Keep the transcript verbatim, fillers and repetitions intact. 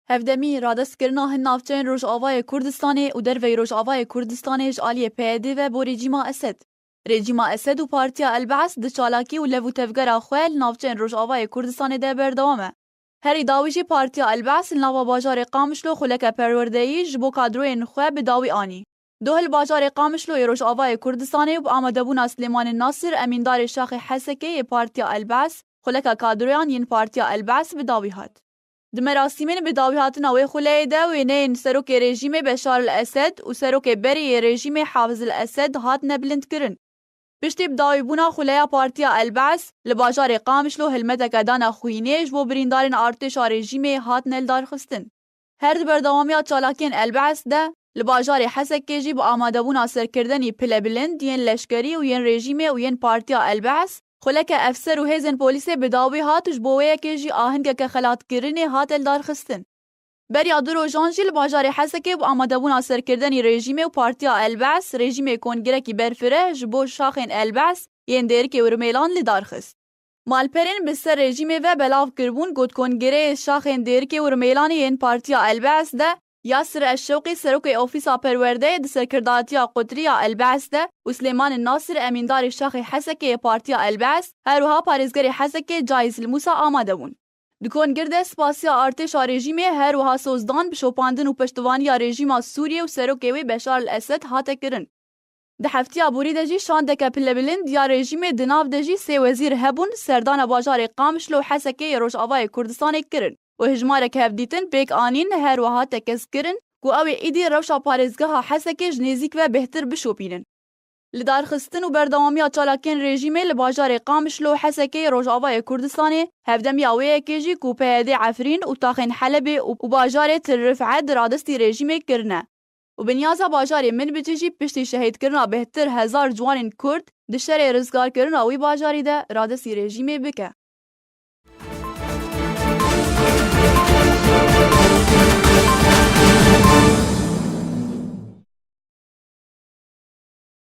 Hevdemî, radestkirina hin navçeyên Rojavayê Kurdistanê û derveyî Rojavayê Kurdistanê ji aliyê P Y D ve bo rejîma Esed. Rejîma Esed û Partiya El-Baas di çalakî û lev û tevgera xwe li navçeyên Rojavayê Kurdistanê de berdewam e. Herî dawî jî Partiya El-Baas li nava bajarê Qamişlo xuleke perwerdeyî ji bo kadroyên xwe bi dawî anî. Doh li bajarê Qamişlo yê Rojavayê Kurdistanê û bi amadebûna Silêmanê Nasir, emîndarê şaxê Hesekê yê Partiya El-Baas, xuleka kadroyan yên Partiya El-Baas bi dawî hat. Di merasîmên bi dawîhatina wê xuleyê de wêneyên serokê rejîmê Beşar el-Esed û serokê berê yê rejîmê Hafiz el-Esed hatine bilindkirin. Piştî bidawîbûna xuleya Partiya El-Baas, li bajarê Qamişlo hilmeteke dana xwînê ji bo birîndarên artêşa rejîmê hatine lidarxistin. Her di berdewamiya çalakiyên El-Baas de, li bajarê Hesekê jî bi amadebûna serkirdenî pilebilind yên leşkerî û yên rejîmê û yên Partiya El-Baas, xuleke efser û hêzên polîsê bi dawî hat, ji bo wê yekê jî ahengeke xelatkirinê hate lidarxistin. Beriya du rojan jî li bajarê Hesekê bi amadebûna serkirdenî rejîmê û Partiya El-Baas, rejîmê kongirekî berfireh ji bo şaxên El-Baas yên Dêrikê û Rimêlan li dar xist. Malperên bi ser rejîmê ve belav kiribûn ku di kongireyê şaxên Dêrikê û Rimêlanê yên Partiya El-Baas de Yasir Eşşewqî, serokê Ofîsa Perwerdeyê di serkirdatiya Qutriya El-Baas de û Silêmanê Nasir, emîndarê şaxê Hesekê yê Partiya El-Baas, her wiha parêzgerê Hesekê Cayîz El-Mûsa amade bûn. Di kongir de spasiya artêşa rejîmê, her wiha sozdan bi şopandin û piştivaniya rejîma Sûriyê û serokê wê Beşar el-Esed hate kirin. Di heftiya borî de jî şandeke pilebilind ya rejîmê, di nav de jî sê wezîr hebûn, serdana bajarê Qamişlo û Hesekê yê Rojavayê Kurdistanê kirin û hejmarek hevdîtin pêk anîn, her wiha tekez kirin ku ew ê îdî rewşa parêzgeha Hesekê ji nêzîk ve bêhtir bişopînin. Lidarxistin û berdewamiya çalakiyên rejîmê li bajarê Qamişlo û Hesekê yê Rojavayê Kurdistanê, hevdemiya wê yekê jî ku P Y D Efrîn û taxên Helebê û, û bajarê Tir Rif'e di radestî rejîmê kirine. Û bi niyaza bajarê Minbicê jî piştî şehîdkirina bêhtir hezar ciwanên Kurd di şerê rizgarkirina wî bajarî de radestî rejîmê bike.